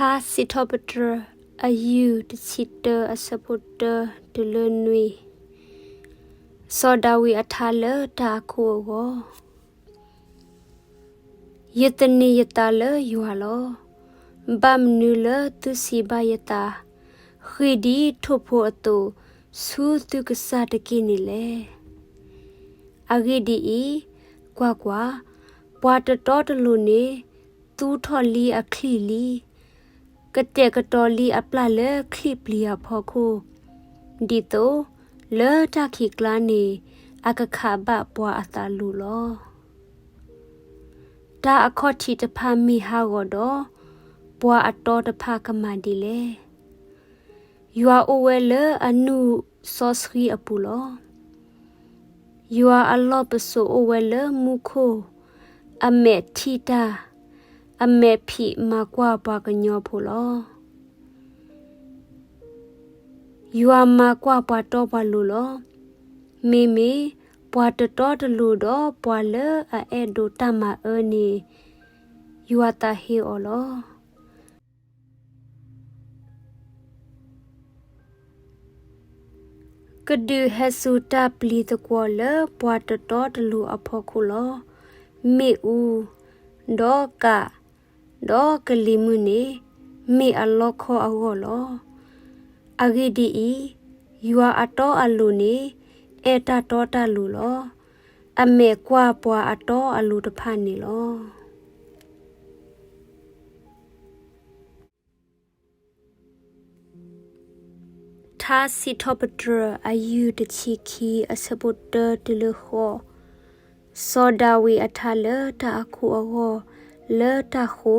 ထါစံးထီၣ်ပတြၢၤ အယုၢ်တဆံတၢ အဆၢဖိတၢတုၤလၢနွံ, စီၤဒၤဝံးအထါလၢတၢ်အခိၣ်အဂီၢ်. ယသန့ၤယသးလၢယွၤလီၤ. ဘၣ်မနုၤလၢသုစံးဘၣ်ယသး, ဃ့ၢ်ဒ်ထိၣ်ဖိအသိး, ဆူသုကစၢ်တက့ၢ်န့ၣ်လဲၣ်. အဂ့ၢ်ဒ်အံၤ, ကွၢ်ကွၢ်, ပှၤတတီတလိၤန့ၣ် သူထီၣ်လံအချံၣ်လံ, ကတဲာ်ကတီၤလံအပျၢ်လၢချံၣ်ပျံၤအဖီခိၣ်, ဒ်သိးလၢတၢ်ခံးကျါန့ၣ် အကခးဘၣ်ပှၤအသးလိၤလီၤ. တၢ်အခီၣ်ထံးတဖၣ်မ့ၢ်ဟးဂီၤဒီး, ပှၤအတီတဖၣ်ကမၤဒ်လဲၣ်. ယွၤအိၣ်ဝဲလၢအနုၢ်စီဆှံအပူၤလီၤ. ယွၤအလီၢ်ပစိာ်အိၣ်ဝဲလၢမူခိၣ်, အမဲာ်ထံၣ်တၢ်, အမဲာ်ဖံးမၤကွၢ်ပှၤကညီဖိလီၤ. ယွၤမၤကွၢ်ပှၤတီပှၤလိၤလီၤ. မ့မ့ၢ်ပှၤတတီတလိၤဒီးပှၤလၢအအဲၣ်ဒိးတၢ်မၤအၢန့ၣ်, ယွၤသးဟ့အီၤလီၤ. ကဒုးဟဲစိာ်တၢ်ပျံၤသကွီၤလၢပှၤတတီတလိၤအဖီခိၣ်လီၤ. မ့ၣ်အူ, ဒီးကး, ဒီးကလံၤမုၢ်န့ၣ်, မ့ၢ်အလီခီအဂီၢ်လီၤ. အဂ့ၢ်ဒ်အံၤ, ယွၤအတီအလိၤန့ၣ်, အဲၣ်တၢ်တီတၢ်လိၤလီၤ. အမဲာ်ကွၢ်ပှၤအတီအလိၤတဖၣ်န့ၣ်လီၤ. ထါစံးထီၣ်ပတြၢၤ အယုၢ်တဆံခံ အဆၢဖိတၢတုၤလၢဃိး, စီၤဒၤဝံးအထါလၢတၢ်အခိၣ်အဂီၢ်လၢတၢ်ဃိ.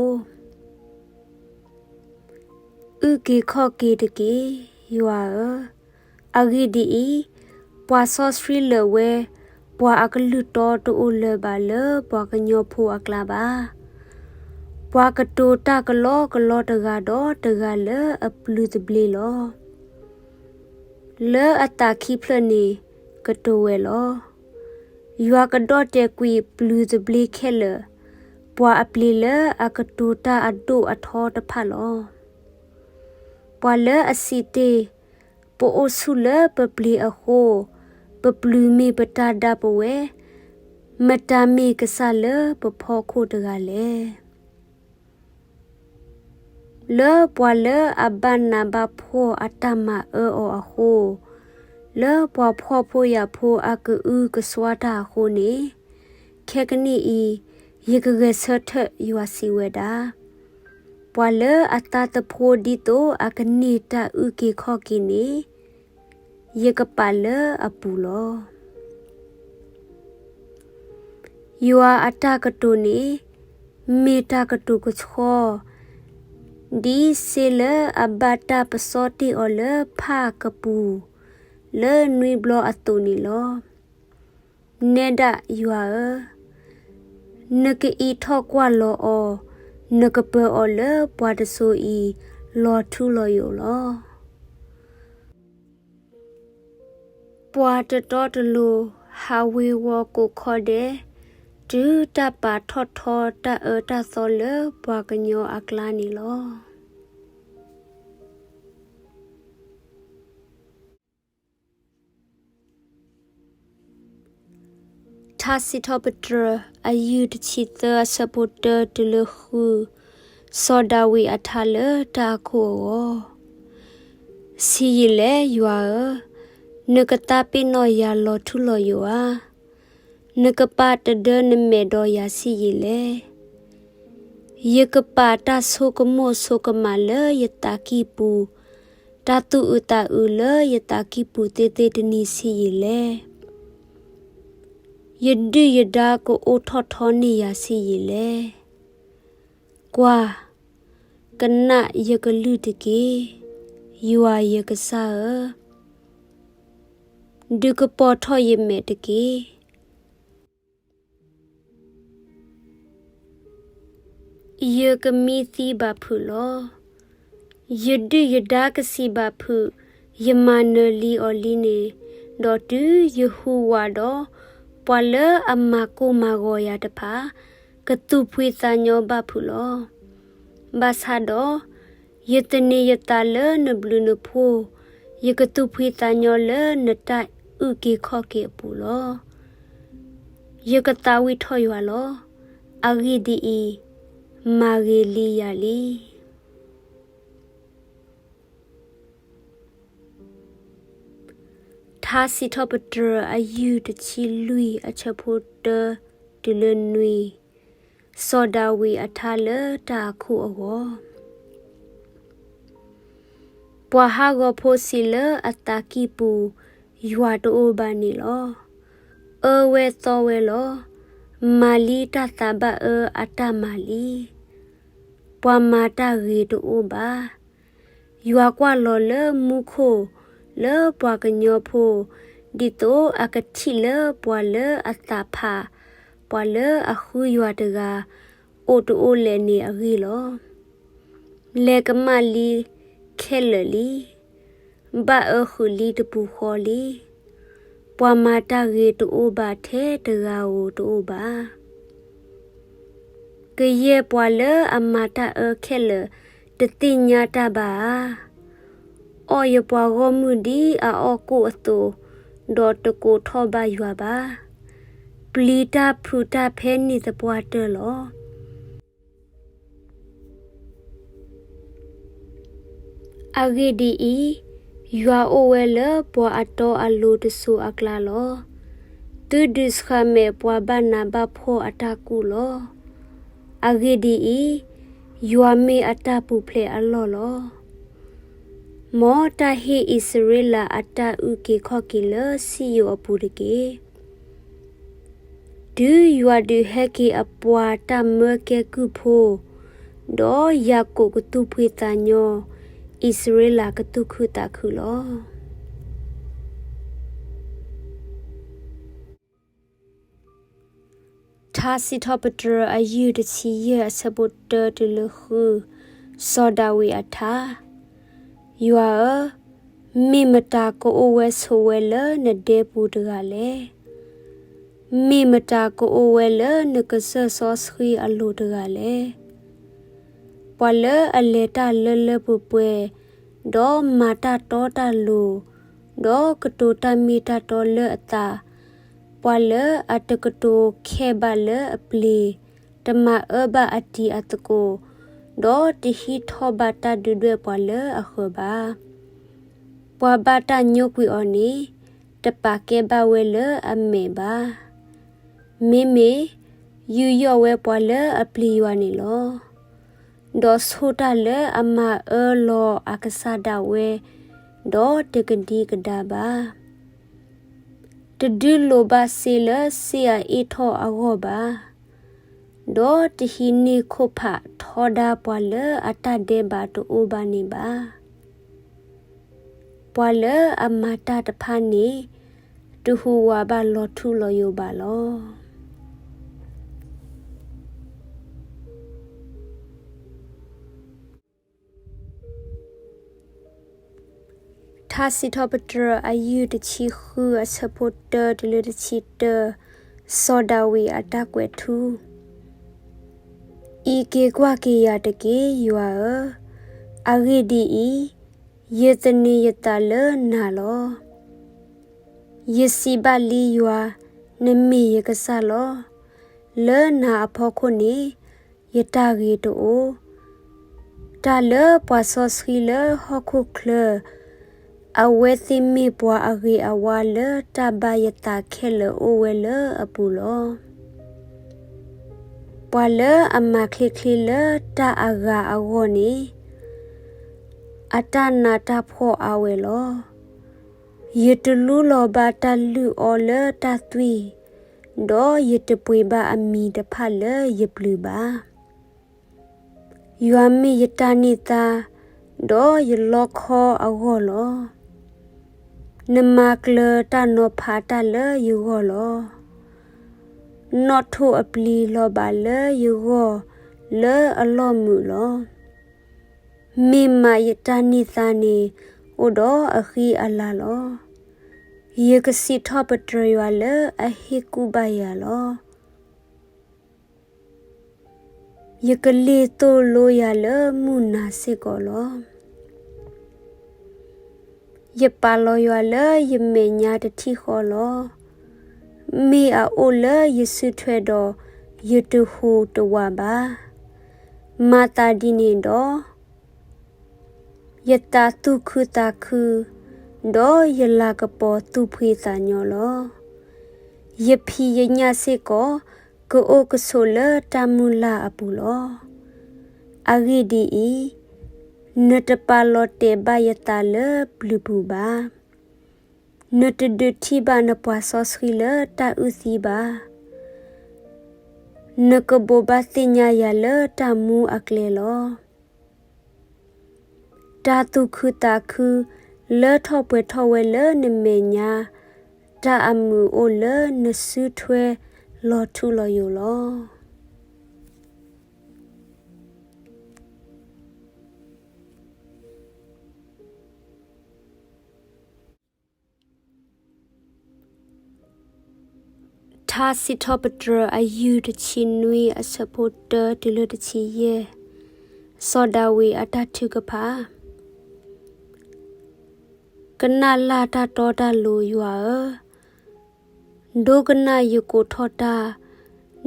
အုၣ်က့ၤခီၣ်က့ၤတက့ၢ်, ယွၤဧၢ, အဂ့ၢ်ဒ်အံၤ, ပှၤစီဆှံလၢာ်ဝဲ, ပှၤအကလုၢ်တီတအိၣ်လၢၤဘၣ်လၢပှၤကညီဖိအကျါဘၣ်. ပှၤကတိၤတၢ်ကလီကလီတဂၤဒီးတဂၤလၢအပျုၤသဘျ့လီၤ. လၢအသးခံဖျၢၣ်န့ၣ်ကတိၤဝဲလီၤ. ယွၤကဒီၣ်တဲာ်ကွံာ်ပျုၤသဘျ့ခဲလၢာ်, ပှၤအပျ့ၤလၢအကတိၤတၢ်အဒိၣ်အထီတဖၣ်လီၤ. ပှၤလၢအစံးတ့ၢ်, ပအိၣ်ဆူၣ်လၢပပျ့ၤအဃိ, ပပျုၤမ့ၢ်ပတၢ်ဒၣ်ပဝဲ, မတၤမ့ၢ်ကစၢ်လၢပဖီခိၣ်တဂၤလဲၣ်. လၢပှၤလၢအဘၣ်နးဘၣ်ဖှီၣ်အတၢ်မၤအၢအီၤအဃိ, လၢပှၤဖှီၣ်ဖိယာ်ဖိအကအုကစွါတၢ်အဃိန့ၣ်, ခဲကနံၣ်အံၤ, ယကဂဲၤဆၢထၢၣ် ယွၤစံးဝဲဒၣ်. ပှၤလၢအသးသဖှိဒ်သိးအကန့ၢ်တၢ်အုၣ်က့ၤခီၣ်က့ၤန့ၣ်, ယကပာ်လၢအပူၤလီၤ. ယွၤအတၢ်ကတိၤန့ၣ်, မ့ၢ်တၢ်ကတိၤကဆှီ, ဒ်စ့လၢအဘၣ်တၢ်ပစီတ့ၢ်အီၤလၢဖၣ်ကပူၤ, လၢနွံဘျီအသိးန့ၣ်လီၤ. နဲဒၣ်ယွၤဧၢ, နကအံးထီၣ်ကွၢ်လီၤအီၤ, နကပၢၤအီၤလၢပှၤတစိၤအံၤလီၤထူလီၤယိာ်လီၤ. ပှၤတတီတလိၤဟးဝ့ၤဝီၤကိးခီဒဲး, တုၤတၢ်ပာ်ထီၣ်ထီတၢ်အၢတၢ်သီလၢပှၤကညီအကျါန့ၣ်လီၤ. ထါစံးထီၣ်ပတြၢၤ အယုၢ်တဆံသၢ အဆၢဖိတၢတုၤလၢဃု, စီၤဒၤဝံးအထါလၢတၢ်အခိၣ်အဂီၢ်. ဆံးယံာ်လဲၣ် ယွၤဧၢ, နကသးပ့ၤနီၣ်ယၤလီၤထူလီၤယိာ်ဧါ. နကပာ်တဒၢနမဲာ်ဒီးယၤဆံးယံာ်လဲၣ်. ယကပာ်တၢ်ဆိကမိၣ်ဆိကမးလၢယသးကံၢ်ပူၤ, တၢ်သူၣ်အုးသးအုးလၢယသးကံၢ်ပူၤသ့သ့တနံၤဆံးယံာ်လဲၣ်. ယဒုၣ်ယဒါကအိၣ်ထီၣ်ထီန့ၢ်ယၤဆံးယံာ်လဲၣ်. ကွၢ်, ကနၣ်ယကလုၢ်တက့ၢ်, ယွၤယကစၢ်ဧၢ, ဒုးကပီၤထီၣ်ယမဲာ်တက့ၢ်. ယကမံသံဘၣ်ဖုးလီၤ. ယဒုၣ်ယဒါကစံးဘၣ်ဖုး, ယမၤနၢၤလံအီၤလံန့ၣ်, ဒီးတုၤယဟူးဝးဒီး, ပှၤလၢအမၤကိၢ်မၤဂီၤယၤတဖၣ်, ကသူၣ်ဖှံသးညီဘၣ်ဖုးလီၤ. ဘၣ်ဆၣ်ဒီး, ယသန့ၤယသးလၢနဘျုးနဖှိၣ်, ယကသူၣ်ဖှံသးညီလၢနတၢ်အုၣ်က့ၤခီၣ်က့ၤအပူၤလီၤ. ယကသးဝံၣ်ထီၣ်ယွၤလီၤ. အဂ့ၢ်ဒ်အံၤ, မၤဂ့ၤလံယၤလံ. ထါစံးထီၣ်ပတြၢၤ အယုၢ်တဆံလွံၢ် အဆၢဖိတၢတုၤလၢနွံ, စီၤဒၤဝံးအထါလၢတၢ်အခိၣ်အဂီၢ်. ပှၤဟးဂီၤဖိစံးလၢအသးကံၢ်ပူၤ, ယွၤတအိၣ်ဘၣ်န့ၣ်လီၤ. အၢဝဲသီဝဲလီၤ. မၤလံတၢ်သးဘၣ်အၢအတၢ်မၤလံ. ပှၤမၤတၢ်ဂ့ၤတအိၣ်ဘၣ်. ယွၤကွၢ်လီၤလၢမူခိၣ်လၢပှၤကညီဖိ, ဒ်သိးအကထံၣ်လၢပှၤလၢအသးဖး, ပှၤလၢအဃုယွၤတဂၤ အိၣ်တအိၣ်လဲၣ်န့ၣ်အဂ့ၢ်လီၤ. လဲၤကမၣ်လံခဲလၢာ်လံ. ဘၣ်အၢဃုာ်လံတပူၤဃီလံ. ပှၤမၤတၢ်ဂ့ၤတအိၣ်ဘၣ်ထဲတဂၤဧိၤတအိၣ်ဘၣ်. ကယဲၢ်ပှၤလၢအမၤတၢ်အၢခဲလၢာ်တသ့ၣ်ညါတၢ်ဘၣ်ဧါ. အီၣ်ယပှၤဂီၢ်မုၢ်ဒ်အအီၣ်ကိၣ်အသိး, ဒီးတကိးထီၣ်ဘၣ်ယွၤဘၣ်. ပျံၤတၢ်ဖုးတၢ်ဖဲန့ၣ်သပှၢ်တၢၢ်လီၤ. အဂ့ၢ်ဒ်အံၤ, ယွၤအိၣ်ဝဲလၢပှၤအတီအလိၤတစိၤအကျါလီၤ. သုဒုးဆှၢမဲာ်ပှၤဘၣ်နးဘၣ်ဖှီၣ်အတၢ်ကူၣ်လီၤ. အဂ့ၢ်ဒ်အံၤ, ယွၤမ့ၢ်အတၢ်ပူၤဖျဲးအလီၢ်လီၤ. မ်တၢ်ဟ့ၣ်အံၣ်စရ့လးအတၢ်အုၣ်က့ၤခီၣ်က့ၤလၢစံယိၣ်အပူၤတက့ၢ်. တုၤယွၤဒုးဟဲက့ၤအပှၤတၢ်မၢကဲကုၢ်ဖိ, ဒီးယၤကိာ်ကသူၣ်ဖှံသးညီ, အံၣ်စရ့လးကသူၣ်ခုသးခုလီၤ. ထါစံးထီၣ်ပတြၢၤ အယုၢ်တဆံယဲၢ် အဆၢဖိတၢတုၤလၢဃု, စီၤဒၤဝံးအထါ. ယွၤဧၢ, မ့ၢ်မတၤကအိၣ်ဝဲဆိးဝဲလၢနဒဲပူၤတဂၤလဲၣ်. မ့ၢ်မတၤကအိၣ်ဝဲလၢနကစၢၢ်စီဆှံအလိၤတဂၤလဲၣ်. ပှၤလၢအလဲၤတၢ်လၢလၢပှဲၤပှဲၤ, ဒီးမၤတၢ်တီတၢ်လိၤ, ဒီးကတိၤတၢ်မ့ၢ်တၢ်တီလၢအသး, ပှၤလၢအတကတိၤခဲဘၣ်လၢအပျ့ၤ, တမၤအၢဘၣ်အတံၤအသကိး, ဒီးတဟံးထီၣ်ဘၣ်တၢ်ဒုၣ်ဒွဲၣ်ပှၤလၢအဃၢၤဘၣ်. ပှၤဘၣ်တၢ်ညိကွံာ်အီၤန့ၣ် တပာ်ကဲဘၣ်ဝဲလၢအမဲာ်ဘၣ်. မ့မ့ၢ်ယူးယီၣ်ဝဲပှၤလၢအပျံၤယွၤန့ၣ်လီၤ. ဒီးဆိၣ်တၢ်လၢအမၤအၢလီၤအကစၢ်ဒၣ်ဝဲ, ဒီးတကဒံကဒါဘၣ်. တဒုးလိၣ်ဘၣ်စ့လၢစ့အအ့ၣ်ထီၣ်အဂီၢ်ဘၣ်. ဒီးတဟံးန့ၢ်ခိၣ်ဖးထီဒါပှၤလၢအတၢ်ဒဲးဘးတအိၣ်ဘၣ်န့ၣ်ဘၣ်. ပှၤလၢအမၤတၢ်တဖၣ်န့ၣ် တဟူးဝးဘၣ်လီၤထူလီၤယိာ်ဘၣ်လီၤ. ထါစံးထီၣ်ပတြၢၤ အယုၢ်တဆံဃု အဆၢဖိတၢတုၤလၢတဆံတၢ, စီၤဒၤဝံးအတၢ်ကွဲးထူ. အံးက့ၤကွၢ်က့ၤယၤတက့ၢ်, ယွၤဧၢ, အဂ့ၢ်ဒ်အံၤ, ယသန့ၤယသးလၢနၤလီၤ. ယစံးဘၣ်လံယွၤ, နမ့ၢ်ယကစၢ်လီၤ. လၢနၤအဖီခိၣ်န့ၣ် ယတၢ်ဂ့ၤတအိၣ်. တၢ်လၢပှၤစီဆှံလၢဟီၣ်ခိၣ်ချၢ, အဝဲသ့ၣ်မ့ၢ်ပှၤအဂ့ၤအဝါလၢတၢ်ဘၣ်ယသးခဲလၢာ်အိၣ်ဝဲလၢအပူၤလီၤ. ပှၤလၢအမၤချ့ချ့လၢတၢ်အဂၤအဂီၢ်န့ၣ်, အတၢ်နးတၢ်ဖှီၣ်အါဝဲလီၤ. ယတလူလီၤဘၣ်တၢ်လုၢ်အီလၢတၢ်သွံၣ်, ဒီးယတပှ့ၤဘၣ်အမံၤတဖၣ်လၢယပျုၤဘၣ်. ယွၤမ့ၢ်ယတၢ်န့ၢ်သါ, ဒီးယလီခီအဂီၢ်လီၤ. နမၤကျၢၤတၢ်နီၤဖးတၢ်လၢယဂီၢ်လီၤ. နီၣ်ထိၣ်အပျံၤလီၤဘၣ်လၢယဂီၢ်လၢအလီၢ်မုာ်လီၤ. မ့ၢ်မးယတၢ်န့ၢ်သါန့ၣ် အိၣ်ဒီးအဃံအလၤလီၤ. ယကစံးထီၣ်ပတြၢၤယွၤလၢအဟ့ၣ်ကူၣ်ဘၣ်ယၤလီၤ. ယကလ့ၢ်သိၣ်လိယၤလၢမုၢ်နၤစ့ၢ်ကီးလီၤ. ယပာ်လီၤယွၤလၢယမဲာ်ညါတထံၣ်ဃီလီၤ. မ့ၢ်အအိၣ်လၢယစုထွဲဒီး ယတဟူးတဝးဘၣ်. မၤသးဒ်န့ၣ်ဒီး ယသးသူၣ်ခုသးခု, ဒီးယလၤကပီၤသူၣ်ဖှံသးညီလီၤ. ယဖံးယညၣ်စ့ၢ်ကီး ကအိၣ်ကဆိးလၢတၢ်မုၢ်လၢ်အပူၤလီၤ. အဂ့ၢ်ဒ်အံၤ, နတပာ်လီၤတဲာ်ဘၣ်ယသးလၢပျုၤပူၤဘၣ်. နတဒုးထံၣ်ဘၣ်နပှၤစီဆှံလၢတၢ်အုၣ်သံဘၣ်. နကဘိးဘၣ်သ့ၣ်ညါယၤလၢတၢ်မူအကျဲလီၤ. တၢ်သူၣ်ခုသးခု လၢထီၣ်ပှဲၤထီၣ်ဝဲလၢနမဲာ်ညါ, တၢ်အမုာ်အိၣ်လၢနစုထွဲလီၤထူလီၤယိာ်လီၤ. ထါစံးထီၣ်ပတြၢၤ အယုၢ်တဆံနွံ အဆၢဖိတၢတုၤလၢတဆံယဲၢ်. စီၤဒၤဝံးအတၢ်ထုကဖၣ်. ကနၣ်လၢ်တၢ်တီတၢ်လိၤ ယွၤဧၢ, ဒိကနၣ်ယကိးထီၣ်တၢ်,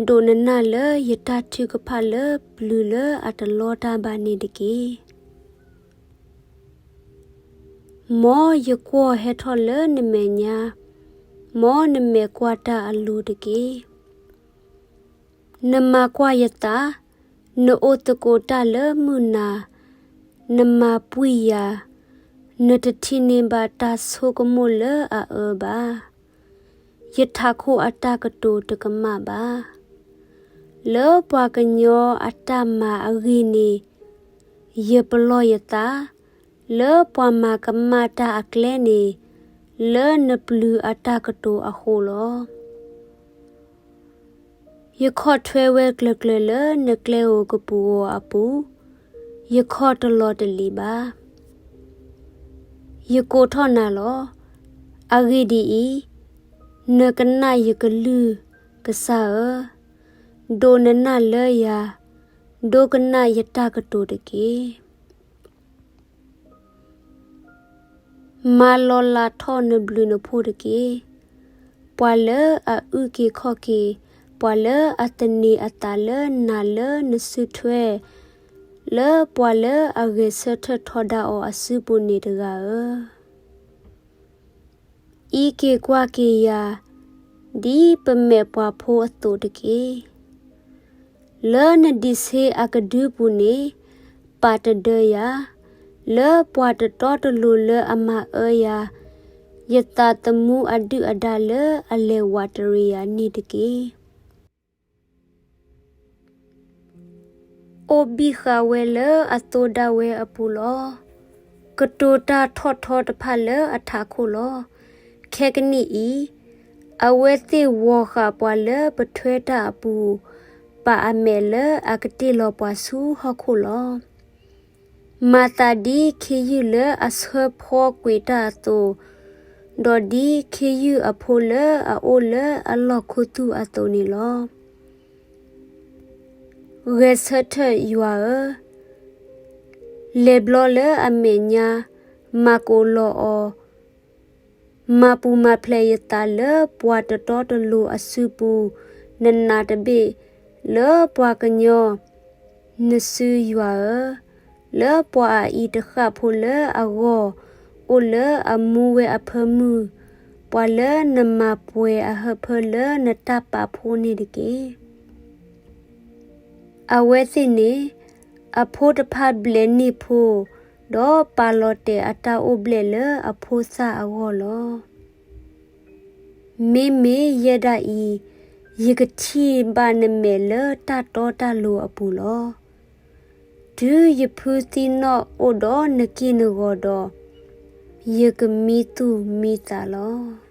ဒိးနနၢ်လၢယတၢ်ထုကဖၣ်လၢပျုၤလၢအတလီတၢ်ဘၣ်န့ၣ်တက့ၢ်. မ်ယကွၢ်ဟဲထီၣ်လၢနမဲာ်ညါ, မ်နမဲာ်ကွၢ်တၢ်အလိၤတက့ၢ်. နမၤကွၢ်ယသး, နအိၣ်သကိးတၢ်လၢမုၢ်နၤ, နမၤပှံၢ်ယၤ, နတထံၣ်န့ၢ်ဘၣ်တၢ်ဆိကမိၣ်လၢအအၢဘၣ်. ယထးခိၣ်အတၢ်ကတိၤတကမၣ်ဘၣ်. လၢပှၤကညီအတၢ်မၤအဂ့ၢ်န့ၣ် ယပလီၢ်ယသး, လၢပှၤမၤကမၣ်တၢ်အကျဲန့ၣ် လၢနပျုၤအတၢ်ကတိၤအဃိလီၤ. ယခီၣ်ထွဲဝဲကျၢၤကျၢၤလၢနကျဲဧိၤကပူၤဧိၤအပူၤ, ယခီၣ်တလီၤတလံၤဘၣ်. ယကိးထီၣ်နၤလီၤ. အဂ့ၢ်ဒ်အံၤ, နကနၣ်ယကလုၢ်, ကစၢ်ဧၢ, ဒိးနနၢ်လၢယၤ, ဒိကနၣ်ယတၢ်ကတိၤတက့ၢ်. မၤလီၤလးထီၣ်နဘျုးနဖှိၣ်တက့ၢ်. ပှၤလၢအအုၣ်က့ၤခီၣ်က့ၤ, ပှၤလၢအသန့ၤအသးလၢနၤလၢနစုထွဲ, လၢပှၤလၢအဂဲၤဆၢထၢၣ်ထီဒါအီၤအစုပူၤန့ၣ်တဂၤဧၢ, အံးက့ၤကွၢ်က့ၤယၤ, ဒ်ပမဲာ်ပှၤဖိအသိးတက့ၢ်. လၢနဒံးဆ့အကဒုပူၤန့ၣ်, ပာ်တဒၢယၤ, လၢပှၤတတီတလိၤလၢအမၤအၢယၤ, ယသးသမူအဒုၣ်အဒါလၢအလဲၤဝးတရံးယၤန့ၣ်တက့ၢ်. အိၣ်ဘံၣ်ဃာ်ဝဲလၢအသိဒၣ်ဝဲအပူၤလီၤ. ကတိၤတၢ်ထီၣ်ထီတဖၣ်လၢအထးခိၣ်လီၤ. ခဲကနံၣ်အံၤ, အဝဲသ့ၣ်ဝီၤဃာ်ပှၤလၢပထွဲတၢ်အပူၤ, ပာ်အမဲာ်လၢအကတ့ၢ်လီၤပှၤဆူဟီၣ်ခိၣ်လီၤ. မၤသးဒ်ခ့ယုၢ်လၢအဆၢဖှီကွံာ်တၢ်အသိး, ဒီးဒ်ခ့ယုၢ်အဖိလၢအအိၣ်လၢအလီၢ်ခူသူၣ်အသိးန့ၣ်လီၤ. ဂဲၤဆၢထၢၣ်ယွၤဧၢ, လဲၤဘျီလၢအမဲာ်ညါ, မၤကိးလီၤအီၤ, မၤပူၤမၤဖျဲးယသးလၢပှၤတတီတလိၤအစုပူၤ, နနးတဘ့ၣ်, လၢပှၤကညီ, နစုယွၤဧၢ, လၢပှၤအအံၤတဃၣ်ဖိလၢအဂီၢ်, အိၣ်လၢအမူဝဲအဖၢမုၢ်, ပှၤလၢနမၤပှဲၤအဟၢဖၢလၢနတၢ်ပာ်ဖှိၣ်န့ၣ်တက့ၢ်. အဝဲသ့ၣ်န့ၣ်, အဖိတဖၣ်ဘျဲးန့ၢ်ဖိ, ဒီးပာ်လီၤတဲာ်အတၢ်အိၣ်ဘျဲၣ်လၢအဖိသၣ်အဂီၢ်လီၤ. မ့မ့ၢ်ယဲဒၣ်အံၤ, ယကထံၣ်ဘၣ်နမဲာ်လၢတၢ်တီတၢ်လိၤအပူၤလီၤ. တုၤယဖုသံနီၣ်အိၣ်ဒီးနက့ၢ်နဂီၤဒီး, ယကမံသူၣ်မံသးလီၤ.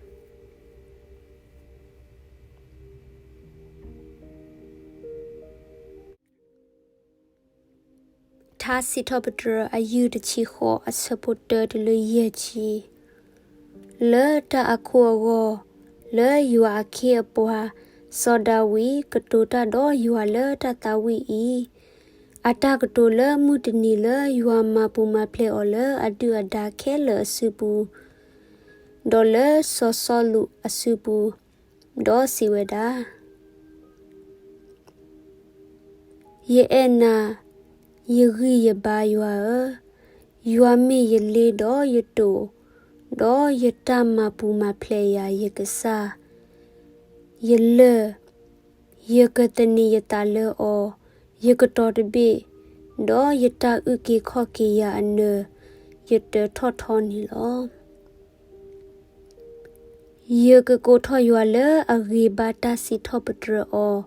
ထါစံးထီၣ်ပတြၢၤ အယုၢ်တဆံဃိး အဆၢဖိတၢတုၤလၢယဲၢ်ဆံ. လၢတၢ်အခိၣ်အဂီၢ်, လၢယွၤအခ့အပှၤ, စီၤဒၤဝံးကတိၤတၢ်ဒီးယွၤလၢတၢ်သးဝံၣ်အံၤ, အတၢ်ကတိၤလၢမုၢ်တနံၤလၢယွၤမၤပူၤမၤဖျဲးအီၤလၢအဒုၣ်အဒါခဲလၢာ်အစုပူၤ, ဒီးလၢစီၤစီလူးအစုပူၤ, ဒီးစံးဝဲဒၣ်, ယအဲၣ်နၤ, ယဂံၢ်ယဘါယွၤဧၢ, ယွၤမ့ၢ်ယလ့ဒီးယတိာ်, ဒီးယတၢ်မၤပူၤမၤဖျဲးယၤယကစၢ်, ယလၢၢ်, ယကသန့ၤယသးလၢအီၤ, ယကတီၤတဘ့ၣ်, ဒီးယတၢ်အုၣ်က့ၤခီၣ်က့ၤယၤအနၢၤ, ယတၢထီၣ်ထီန့ၣ်လီၤ. ယကကိးထီၣ်ယွၤလၢအဂ့ၤဘၣ်တၢ်စံးထီၣ်ပတြၢၤအီၤ,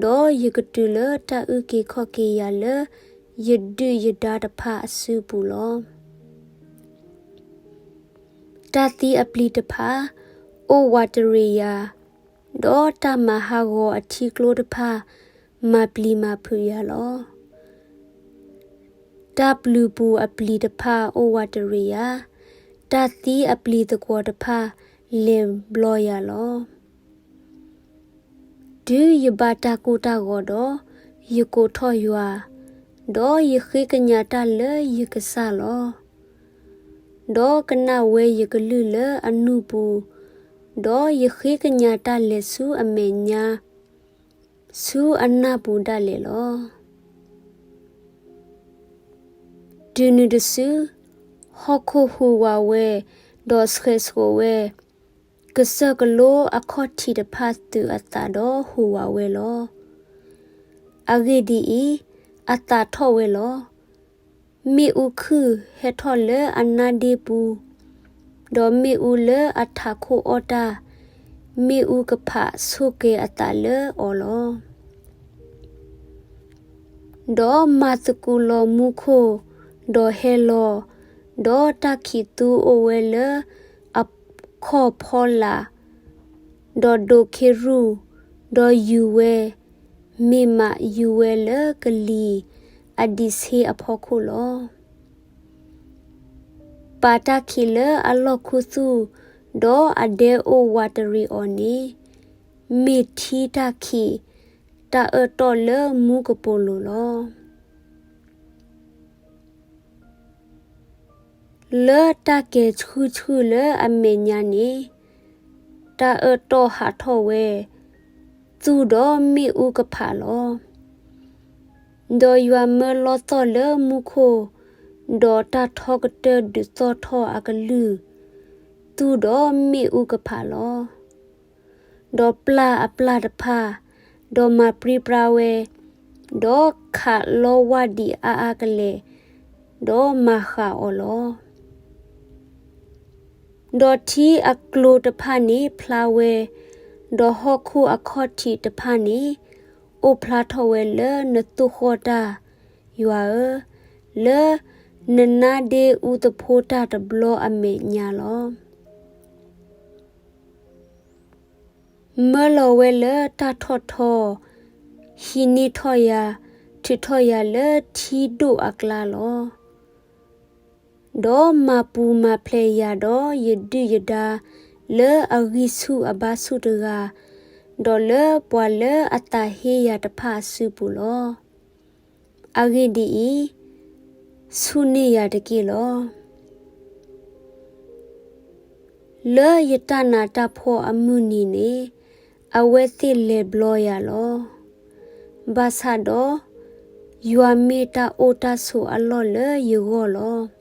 ဒီးယကတုၤလၢတၢ်အုၣ်က့ၤခီၣ်က့ၤယၤလၢယဒုၣ်ယဒါတဖၣ်အစုပူၤလီၤ. တၢ်သံအပျံၤတဖၣ်အိၣ်ဝးတရံးယၤ, ဒီးတၢ်မၤဟးဂီၤအထံကျိတဖၣ် မၤပျံၤမၤဖုးယၤလီၤ. တၢ်ပျုၤပူၤအပျံၤတဖၣ်အိၣ်ဝးတရံးယၤ, တၢ်သံအပျံၤသကွီၤတဖၣ်လဲၤဘျီယၤလီၤ. တုၤယဘၣ်တၢ်ကိၢ်တၢ်ဂီၤဒီး, ယကိးထီၣ်ယွၤ, ဒီးယဃ့ကညးတၢ်လၢယကစၢ်လီၤ. ဒီးကနၣ်ဝဲယကလုၢ်လၢအနူၢ်ပူၤ, ဒီးယဃ့ကညးတၢ်လဲၤဆူအမဲာ်ညါ, ဆူအနၢ်ပူၤဒၣ်လဲာ်လီၤ. တုၤနုၤတစု, ဟီၣ်ခိၣ်ဟူးဝးဝဲ, ဒီးဆှဲးဆှိးဝဲ, ကစၢၢ်ကလိအခီၣ်ထံးတဖၣ်သုးအသးဒီးဟူးဝးဝဲလီၤ. အဂ့ၢ်ဒ်အံၤ, အသးထီၣ်ဝဲလီၤ. မ့ၣ်အူခုၣ်ဟဲထီၣ်လၢအနါဒ့ပူၤ, ဒီးမ့ၣ်အူလၢအထးခိၣ်အီၣ်တၢ်, မ့ၣ်အူကဖးဆိၣ်ကဲၤအသးလၢအီၤလီၤ. ဒီးမၤသကူးလီၤမူခိၣ်, ဒီးဟဲလီၤ, ဒီးတၢ်ခံးသူအိၣ်ဝဲလၢအခီၣ်ဖီလာ်, ဒီးဒိးခ့ရူၢ်, ဒီးယူၤဝဲ, မ့ၢ်မးယူၤဝဲလၢကလံၤအဒံးဆ့အဖီခိၣ်လီၤ. ပာ်တၢ်ခံးလၢအလီၢ်ခူသူၣ်, ဒီးအဒဲအိၣ်ဝးတရံးအီၤန့ၣ်, မ့ၢ်ထံတၢ်ခံးတၢ်အၢၣ်တီၢ်လၢမူကပိာ်လိၤလီၤ. လၢတၢ်ကဲၤဆှုၣ်ဆှုၣ်လၢအမဲာ်ညါန့ၣ်, တၢ်အၢၣ်တီၢ်ဟးထီၣ်ဝဲ, သူၣ်ဒီးမ့ၣ်အူကဖးလီၤ. ဒီးယွၤမၢလီသီၣ်လၢမူခိၣ်, ဒီးတၢ်ထီကတၢၢ်ဒုးသီၣ်ထီၣ်အကလုၢ်, သူၣ်ဒီးမ့ၣ်အူကဖးလီၤ. ဒီးပျၢ်အပျၢ်တဖၣ်, ဒီးမၤပြံပြါဝဲ, ဒီးခးလီဝၢ်ဒံးအါအါကလဲာ်, ဒီးမၤဃာ်အီၤလီၤ. ဒီးထံအကျိၤတဖၣ်န့ၣ်ဖျါဝဲ, ဒီးဟီၣ်ခိၣ်အခီၣ်ထံးတဖၣ်န့ၣ် အိၣ်ဖျါထီၣ်ဝဲလၢနသိၣ်ဃီၣ်တၢ်, ယွၤဧၢ, လၢနနါဒ့အူသဖိတၢ်တဘျီအမဲာ်ညါလီၤ. မၢလီၤဝဲလၢတၢ်ထီၣ်ထီ, ဟံးန့ၢ်ထီၣ်ယၤ, ထုးထီၣ်ယၤလၢထံဒိၣ်အကျါလီၤ. ဒီးမၤပူၤမၤဖျဲးယၤဒီးယဒုၣ်ယဒါ လၢအဂံၢ်ဆူၣ်အဘါဆူၣ်တဂၤ, ဒီးလၢပှၤလၢအသးဟ့ယၤတဖၣ်အစုပူၤလီၤ. အဂ့ၢ်ဒ်အံၤ, ဆူၣ်န့ၢ်ယၤတက့ၢ်လီၤ. လၢယတၢ်နးတၢ်ဖှီၣ်အမုၢ်နံၤန့ၣ်, အဝဲသ့ၣ်လဲၤဘျီယၤလီၤ. ဘၣ်ဆၣ်ဒီး, ယွၤမ့ၢ်တၢ်အိၣ်တၢ်ဆိးအလီၢ်လၢယဂီၢ်လီၤ.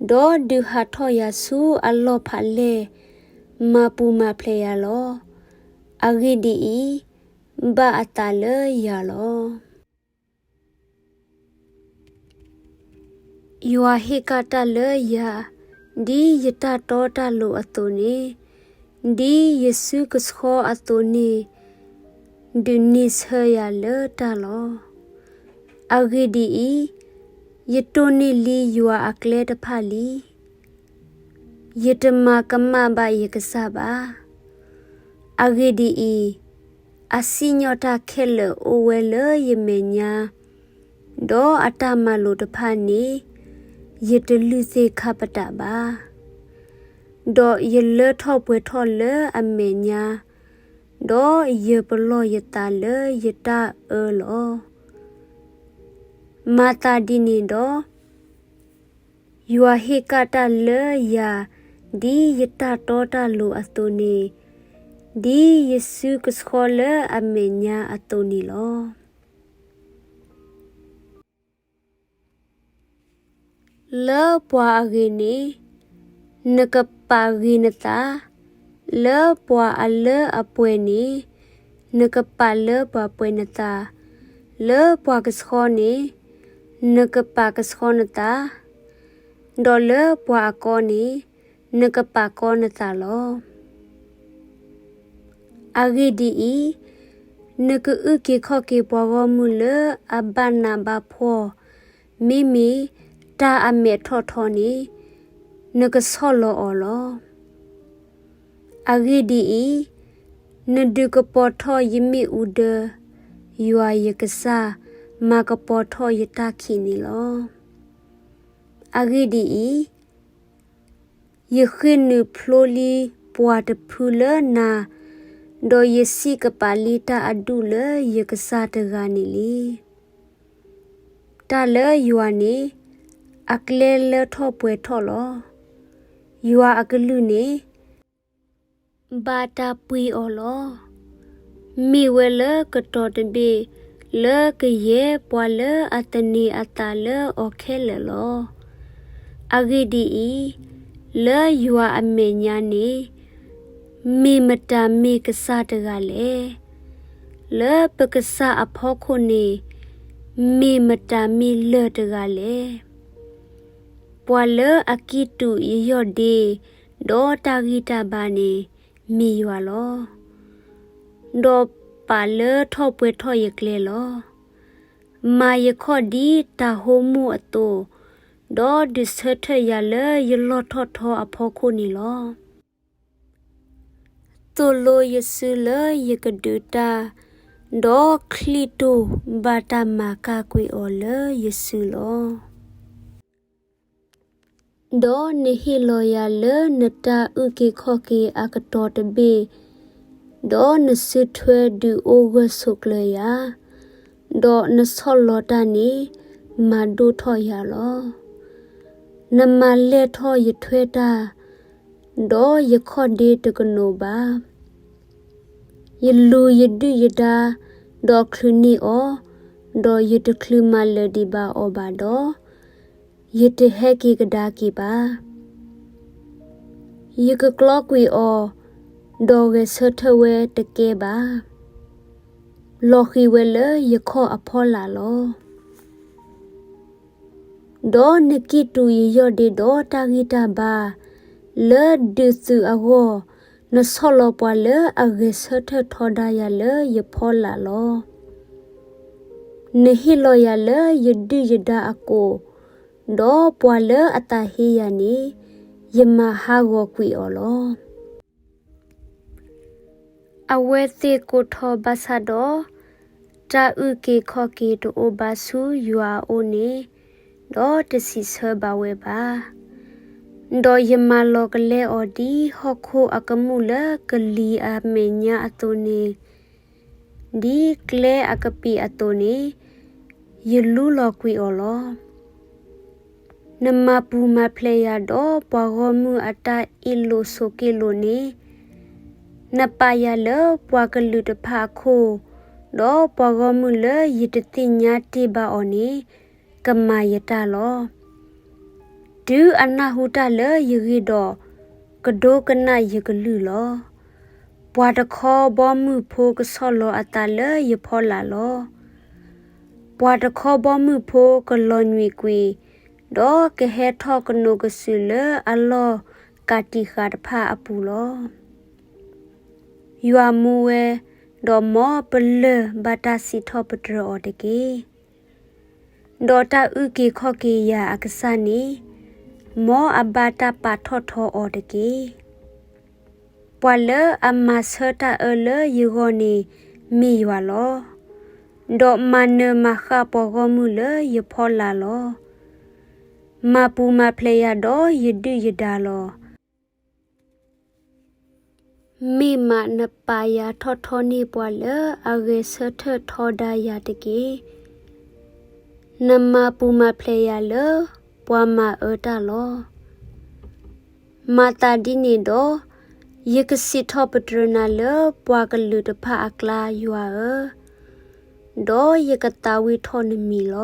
ဒီးဒုးဟးထီၣ်ယၤဆူအလီၢ်ဖးလဲၢ်, မၤပူၤမၤဖျဲးယၤလီၤ. အဂ့ၢ်ဒ်အံၤ, ဘၣ်အသးလၢယၤလီၤ. ယွၤဟ့ၣ်ကၣ်တၢ်လၢယၤ, ဒ်ယတၢ်တီတၢ်လိၤအသိးန့ၣ်, ဒ်ယစုကဆှီအသိးန့ၣ်, ဒုးန့ၢ်ဆၢယၤလၢတၢ်လီၤ. အဂ့ၢ်ဒ်အံၤ, ယတိၢ်န့ၢ်လံယွၤအကျဲတဖၣ်လံ. ယတမၤကမၣ်ဘၣ်ယကစၢ်ဘၣ်. အဂ့ၢ်ဒ်အံၤ, အစံၣ်ညီၣ်တၢ်ခဲလၢာ်အိၣ်ဝဲလၢယမဲာ်ညါ, ဒီးအတၢ်မၤလိာ်တဖၣ်န့ၣ်, ယတလုၢ်သ့ၣ်ခါပတာ်ဘၣ်. ဒီးယလၢထီၣ်ပှဲၤထီၣ်လၢအမဲာ်ညါ, ဒီးယပလီၢ်ယသးလၢယတၢ်အၢလီၤ. မၤသးဒ်န့ၣ်ဒီး, ယွၤဟ့ၣ်ကၣ်တၢ်လၢယၤ, ဒ်ယတၢ်တီတၢ်လိၤအသိးန့ၣ်, ဒ်ယစုကဆှီလၢအမဲာ်ညါအသိးန့ၣ်လီၤ. လၢပှၤအဂ့ၤန့ၣ်, နကပာ်ဂ့ၤနသး, လၢပှၤအလၢအပှဲၤန့ၣ်, နကပာ်လၢပှၤပှဲၤနသး, လၢပှၤကဆှီန့ၣ်, နကပာ်ကဆှီနသး, ဒီးလၢပှၤအကီန့ၣ်, နကပာ်ကီနသးလီၤ. အဂ့ၢ်ဒ်အံၤ, နကအုၣ်က့ၤခီၣ်က့ၤပှၤဂီၢ်မုၢ်လၢအဘၣ်နးဘၣ်ဖှီၣ်, မ့မ့ၢ်တၢ်အမဲာ်ထီၣ်ထီန့ၣ်, နကဆီၣ်လီၤအီၤလီၤ. အဂ့ၢ်ဒ်အံၤ, နဒုးကပီၤထီၣ်ယမ့ၣ်အူဒၢ, ယွၤယကစၢ်မၤကပီၤထီၣ်ယတၢ်ခံးန့ၣ်လီၤ. အဂ့ၢ်ဒ်အံၤ, ယဃ့ၢ်နုာ်ဖျိလံပှၤတဖုလၢနၤ, ဒီးယစံၣ်ကပၤလံတၢ်အဒူၣ်လၢယကစၢ်တဂၤန့ၣ်လံ. တၢ်လၢယွၤန့ၣ်, အကျဲလၢထီၣ်ပှဲၤထီၣ်လီၤ. ယွၤအကလုၢ်န့ၣ် ဘၣ်တၢ်ပှံၤအီၤလီၤ. မ့ၢ်ဝဲလၢကတီၤတဘ့ၣ်လၢကယဲၢ်ပှၤလၢအသန့ၤအသးလၢအီၤခဲလၢာ်လီၤ. အဂ့ၢ်ဒ်အံၤ, လၢယွၤအမဲာ်ညါန့ၣ်, မ့ၢ်မတၤမ့ၢ်ကစၢ်တဂၤလဲၣ်. လၢပကစၢ်အဖီခိၣ်န့ၣ်, မ့ၢ်မတၤမ့ၢ်လၢၢ်တဂၤလဲၣ်. ပှၤလၢအကံၣ်တူာ်ယယီၢ်ဒ့, ဒီးတၢ်ဂံၢ်တၢ်ဘါန့ၣ်, မ့ၢ်ယွၤလီၤ. ဒီးပာ်လၢထီၣ်ပှဲၤထီၣ်ယကျဲလီၤ. မၤယခီၣ်ဒ်တၤဟိမိၢ်အသိး, ဒီးဒုးဆၢထၢၣ်ယၤလၢယလီၢ်ထီၣ်ထီအဖီခိၣ်န့ၣ်လီၤ. သိၣ်လိယစုလၢယကဒုးတၢ်, ဒီးချံၣ်တူာ်ဘၣ်တၢ်မၤကၣ်ကွံာ်အီၤလၢယစုလီၤ. ဒီးနဟ့ၣ်လီၤယၤလၢနတၢ်အုၣ်က့ၤခီၣ်က့ၤအကတီၤတဘ့ၣ်, ဒီးနစုထွဲဒုးအိၣ်ဂၢၢ်ဆိးကျၢၤယၤ, ဒီးနဆီၣ်လီၤတၢ်န့ၣ်မၤဒိၣ်ထီၣ်ယၤလီၤ. နမၤလဲၢ်ထီၣ်ယထွဲတၢ်, ဒီးယခီၣ်ဒ့တကနိးဘၣ်. ယလူၤယဒုၣ်ယဒါ, ဒီးချုးန့ၢ်အီၤ, ဒီးယတချုးမၤလၢာ်ဒံးဘၣ်အီၤဘၣ်ဒီး, ယတဟဲက့ၤကဒါက့ၤဘၣ်. ယကကျီကွံာ်အီၤ, ဒီးဂဲၤဆၢထၢၣ်ဝဲတကဲဘၣ်. လီၤဃံၤဝဲလၢယခီၣ်အဖီလာ်လီၤ. ဒီးနကံၣ်တူာ်ယယီၢ်ဒ့ဒီးတၢ်ဂံၢ်တၢ်ဘါ, လၢဒုးသုးအဂီၢ်, နဆီၣ်လီၤပှၤလၢအဂဲၤဆၢထၢၣ်ထီဒါယၤလၢယဖီလာ်လီၤ. နဟ့ၣ်လီၤယၤလၢယဒုၣ်ယဒါအကိၣ်, ဒီးပှၤလၢအသးဟ့ယၤန့ၣ်, ယမၤဟးဂီၤကွံာ်အီၤလီၤ. အဝဲသ့ၣ်ကိးထီၣ်ဘၣ်ဆၣ်ဒီး, တၢ်အုၣ်က့ၤခီၣ်က့ၤတအိၣ်ဘၣ်ဆူယွၤအအိၣ်န့ၣ်, ဒီးတစံးဆၢဘၣ်ဝဲဘၣ်. ဒီးယမၤလီၤကလဲအီၤဒ်ဟီၣ်ခိၣ်အကမူၣ်လၢကလံၤအမဲာ်ညါအသိးန့ၣ်, ဒ်ကျဲအကပံာ်အသိးန့ၣ်, ယလူလီၤကွံာ်အီၤလီၤ. နမၤပူၤမၤဖျဲးယၤဒီးပှၤဂီၢ်မုၢ်အတၢ်အ့ၣ်လိာ်ဆိးက့လိာ်န့ၣ်, နပာ်ယၤလၢပှၤကလုာ်တဖၣ်အခိၣ်, ဒီးပှၤဂီၢ်မုၢ်လၢယတသ့ၣ်ညါတ့ၢ်ဘၣ်အီၤန့ၣ်, ကမၤယတၢ်လီၤ. တုၤအနၢ်ဟူတၢ်လၢယဂ့ၢ်ဒီး, ကဒိကနၣ်ယကလုၢ်လီၤ. ပှၤတခီဘီမုၢ်ဖိကဆီၣ်လီၤအသးလၢယဖီလာ်လီၤ. ပှၤတခီဘီမုၢ်ဖိကလီၤညွံးကွံာ်, ဒီးကဟဲထီၣ်ကနိးကစုာ်လၢအလီၢ်ကးတံာ်ဃာ်တဖၣ်အပူၤလီၤ. ယွၤမူဝဲ, ဒီးမ်ပလၢၢ်ဘၣ်တၢ်စံးထီၣ်ပတြၢၤအီၤတက့ၢ်. ဒီးတၢ်အုၣ်က့ၤခီၣ်က့ၤယၤအကစၢ်န့ၣ်, မ်အဘၣ်တၢ်ပာ်ထီၣ်ထီအီၤတက့ၢ်. ပှၤလၢအမၤဆၢတၢ်အၢလၢယဂီၢ်န့ၣ်မ့ၢ်ယွၤလီၤ. ဒီးမၤနၢၤမၤဃၣ်ပှၤဂီၢ်မုၢ်လၢယဖီလာ်လီၤ. မၤပူၤမၤဖျဲးယၤဒီးယဒုၣ်ယဒါလီၤ. မ့ၢ်မးနပာ်ယၤထီၣ်ထီန့ၢ်ပှၤလၢအဂဲၤဆၢထၢၣ်ထီဒါယၤတက့ၢ်. နမၤပူၤမၤဖျဲးယၤလၢပှၤမၤအၢတၢ်လီၤ. မၤသးဒ်န့ၣ်ဒီး, ယကစံးထီၣ်ပတြၢၤနၤလၢပှၤကလုာ်တဖၣ်အကျါ, ယွၤဧၢ, ဒီးယကသးဝံၣ်ထီၣ်နမံၤလီၤ.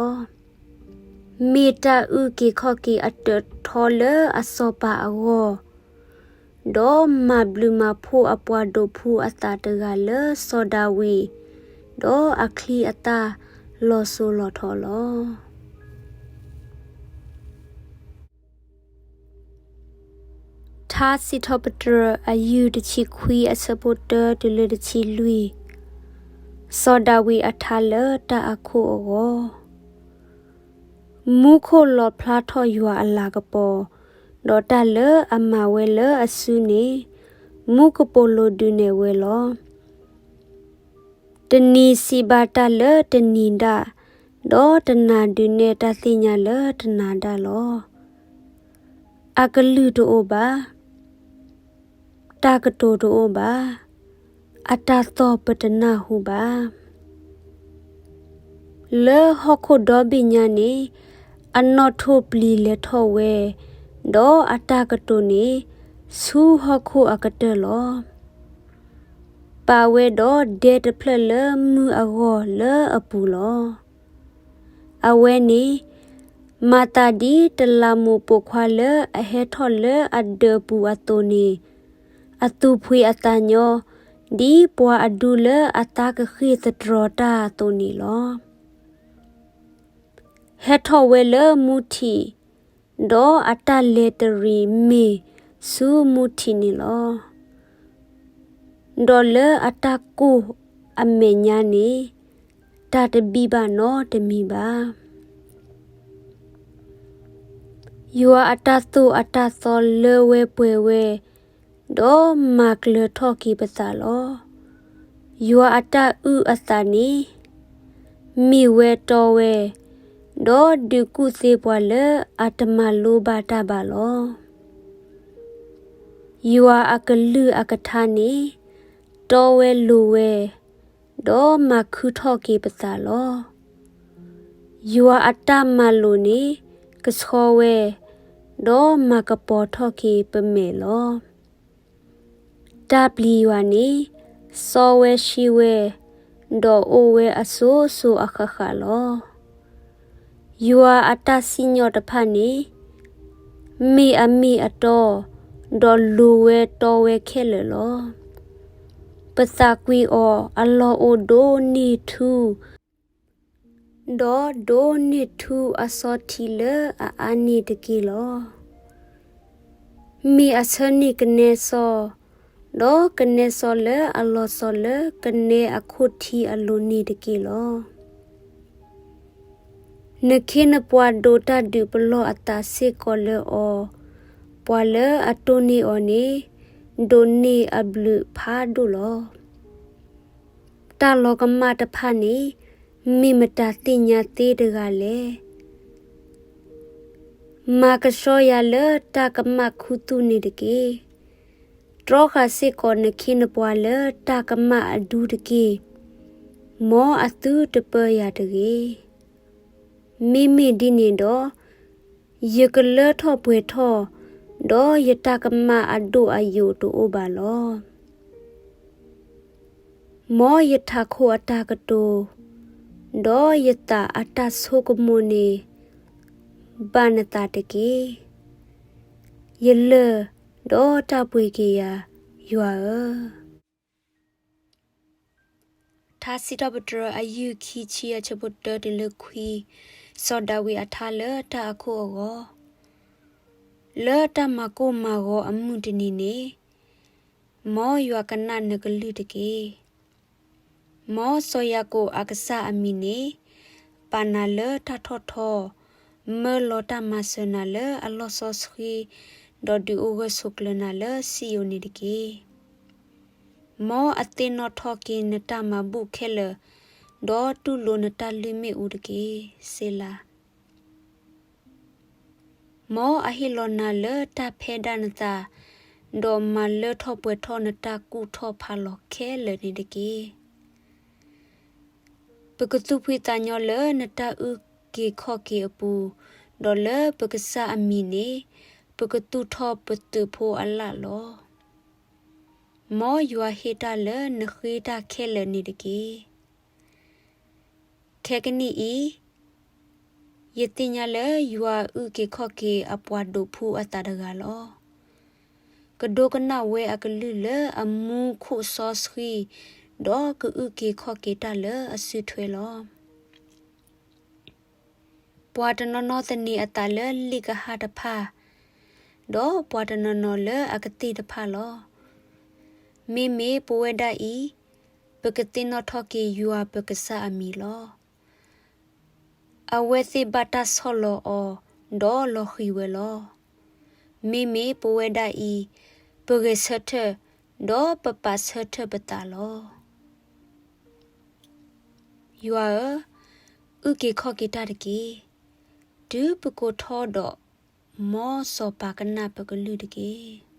မ့ၢ်တၢ်အုၣ်က့ၤခီၣ်က့ၤအတၢးထီလၢအစီၤပၤအဂီၢ်, ဒီးမၤဘျုးမၤဖှိၣ်အပှၤဒိးဖှူအသးတဂၤလၢစီၤဒၤဝံး, ဒီးအချံအသၣ်လီၤစိၤလီၤထီလီၤ. ထါစံးထီၣ်ပတြၢၤ အယုၢ်တဆံခွံ အဆၢဖိတၢတုၤလၢတဆံလွံၢ်. စီၤဒၤဝံးအထါလၢတၢ်အခိၣ်အဂီၢ်. မူခိၣ်လီၤဖျါထီၣ်ယွၤအလၤကပီၤ, ဒီးတၢ်လၢအမၤဝဲလၢအစုန့ၣ်, မူကပိာ်လိၤဒုးနဲၣ်ဝဲလီၤ. တနံၤစံးဘၣ်တၢ်လၢတနံၤဒၣ်, ဒီးတနၤဒုးနဲၣ်တၢ်သ့ၣ်ညါလၢတနၤဒၣ်လီၤ. အကလုၢ်တအိၣ်ဘၣ်, တၢ်ကတိၤတအိၣ်ဘၣ်, အတၢ်သီၣ်ပတနၢ်ဟူဘၣ်. လၢဟီၣ်ခိၣ်ဒီဘ့ၣ်ညါန့ၣ်, အနီၣ်ထိၣ်ပျံၤလဲၤထီၣ်ဝဲ, ဒီးအတၢ်ကတိၤန့ၣ်, ဆူဟီၣ်ခိၣ်အကတၢၢ်လီၤ. ပာ်ဝဲဒီးဒဲတဖျၢၣ်လၢမုၢ်အဂီၢ်လၢအပူၤလီၤ. အဝဲန့ၣ်, မၤသးဒ်တလးမူးပိာ်ခွါလၢအဟဲထီၣ်လၢအဒၢးပူၤအသိးန့ၣ်, အသူၣ်ဖှံအသးညီ, ဒ်ပှၤအဒူလၢအသါကဃ့ၢ်သတြီၤတၢ်အသိးန့ၣ်လီၤ. ဟဲထီၣ်ဝဲလၢမူထံး, ဒီးအတၢ်လဲၤတရံးမ့ၢ်ဆူမူထံးန့ၣ်လီၤ. ဒီးလၢအတၢ်ကိၢ်အမဲာ်ညါန့ၣ်, တၢ်တဘံၣ်ဘၣ်နီတမံၤဘၣ်. ယွၤအတၢ်သိၣ်အတၢ်သီလၢဝဲပှဲၤဝဲ, ဒီးမၤကျၢၤထီၣ်က့ၤပသးလီၤ. ယွၤအတၢ်အုၣ်အသးန့ၣ်, မ့ၢ်ဝဲတီဝဲ, ဒီးဒုးကူၣ်သ့ပှၤလၢအတမၤလိဘၣ်တၢ်ဘၣ်လီၤ. ယွၤအကလုၢ်အကထါန့ၣ်, တီဝဲလိၤဝဲ, ဒီးမၤခုထီၣ်က့ၤပသးလီၤ. ယွၤအတၢ်မၤလိာ်န့ၣ်, ကဆှီဝဲ, ဒီးမၤကပီၤထီၣ်က့ၤပမဲာ်လီၤ. တၢ်ပျံၤယွၤန့ၣ်, စီဝဲဆှံဝဲ, ဒီးအိၣ်ဝဲအစိၤစိၤအဃၣ်ဃၣ်လီၤ. ယွၤအတၢ်စံၣ်ညီၣ်တဖၣ်န့ၣ်, မ့ၢ်အမ့ၢ်အတီ, ဒီးလိၤဝဲတီဝဲခဲလၢာ်လီၤ. ပသးကွံအီၤအလီၢ်အိၣ်ဒိၣ်န့ၢ်ထူ, ဒီးဒိၣ်န့ၢ်ထူအစီထံလၢအအါန့ၢ်တက့ၢ်လီၤ. မ့ၢ်အဆၢန့ၢ်ကနဲစီ, ဒီးကနဲစီလၢအလီၤစီၤလၢကနဲအခိၣ်ထံအလိၤန့ၣ်တက့ၢ်လီၤ. နခ့နပှၤဒိးတၢ်ဒုးပလီၢ်အသးစ့ၢ်ကီးလၢအီၤ, ပှၤလၢအတိၢ်န့ၢ်အီၤန့ၣ်, ဒိးန့ၢ်အဘျုးဖးဒိၣ်လီၤ. တၢ်လီၤကမၣ်တဖၣ်န့ၣ်, မ့ၢ်မတၤသ့ၣ်ညါသ့တဂၤလဲၣ်. မၤကဆှီယၤလၢတၢ်ကမၣ်ခူသူၣ်န့ၣ်တက့ၢ်. တြီဃာ်စ့ၢ်ကီးနခ့နပှၤလၢတၢ်ကမၣ်အဒူတက့ၢ်. မ်အသုတပၢယၤတဂ့ၤ. မ့မ့ၢ်ဒ်န့ၣ်ဒီး, ယကလၢထီၣ်ပှဲၤထီၣ်, ဒီးယတၢ်ကမၣ်အဒိၣ်အယိာ်တအိၣ်ဘၣ်လီၤ. မ်ယထးခိၣ်အတၢ်ကတိၤ, ဒီးယသးအတၢ်ဆိကမိၣ်န့ၣ်, ဘၣ်နသးတက့ၢ်. ယလၢၢ်, ဒီးတၢ်ပှ့ၤက့ၤယၤ, ယွၤဧၢ. ထါစံးထီၣ်ပတြၢၤအယုၢ်ခံဆံအဆၢဖိတၢတုၤလၢခွံ, စီၤဒၤဝံးအထါလၢတၢ်အခိၣ်အဂီၢ်. လၢတၢ်မၤကိၢ်မၤဂီၤအမုၢ်တနံၤန့ၣ်, မ်ယွၤကနၣ်နကလုၢ်တက့ၢ်. မ်စီၤယၤကိာ်အကစၢ်အမံၤန့ၣ်, ပာ်နၤလၢတၢ်ထီၣ်ထီ, မၢလီၤတၢ်မၤစၢၤနၤလၢအလီၢ်စီဆှံ, ဒီးဒုးအိၣ်ဂၢၢ်ဆိးကျၢၤနၤလၢစံယိၣ်န့ၣ်တက့ၢ်. မ်အသ့ၣ်နီၣ်ထီၣ်က့ၤနတၢ်မၤဘူၣ်ခဲလၢာ်, ဒီးတူၢ်လိာ်နတၢ်လုၢ်မ့ၣ်အူတက့ၢ်. စ့လၤ. မ်အဟ့ၣ်လီၤနၤလၢတၢ်ဖဲဒၣ်နသး, ဒီးမၤလၢထီၣ်ပှဲၤထီၣ်နတၢ်ကူၣ်ထီၣ်ဖးလီၤခဲလၢာ်န့ၣ်တက့ၢ်. ပကသူၣ်ဖှံသးညီလၢနတၢ်အုၣ်က့ၤခီၣ်က့ၤအပူၤ, ဒီးလၢပကစၢ်အမံၤန့ၣ် ပကသူၣ်ထီၣ်ပသုးဖိအလၣ်လီၤ. မ်ယွၤဟ့ၣ်တၢ်လၢနဃ့တၢ်ခဲလၢာ်န့ၣ်တက့ၢ်. ခဲကနံၣ်အံၤ, ယသ့ၣ်ညါလၢယွၤအုၣ်က့ၤခီၣ်က့ၤအပှၤဒိးဖှူအသးတဂၤလီၤ. ကဒိကနၣ်ဝဲအကလုၢ်လၢအမူခိၣ်စီဆှံ, ဒီးကအုၣ်က့ၤခီၣ်က့ၤတၢ်လၢအစုထွဲလီၤ. ပှၤတနီၤနီၤသန့ၤအသးလၢလ့ၣ်ကဟၣ်တဖၣ်, ဒီးပှၤတနီၤနီၤလၢအကသ့ၣ်တဖၣ်လီၤ. မ့မ့ၢ်ပဝဲဒၣ်အံၤ, ပကသ့ၣ်နီၣ်ထီၣ်က့ၤယွၤပကစၢ်အမံၤလီၤ. အဝဲသ့ၣ်ဘၣ်တၢ်ဆီၣ်လီၤအီၤ, ဒီးလီၤဃံၤဝဲလီၤ. မ့မ့ၢ်ပဝဲဒၣ်အံၤ, ပဂဲၤဆၢထၢၣ်, ဒီးပပာ်ဆၢထၢၣ်ပသးလီၤ. ယွၤဧၢ, အုၣ်က့ၤခီၣ်က့ၤတၢ်တက့ၢ်. တုၤပကိးထီဒီး, မ်စီၤပၤကနၣ်ပကလုၢ်တက့ၢ်.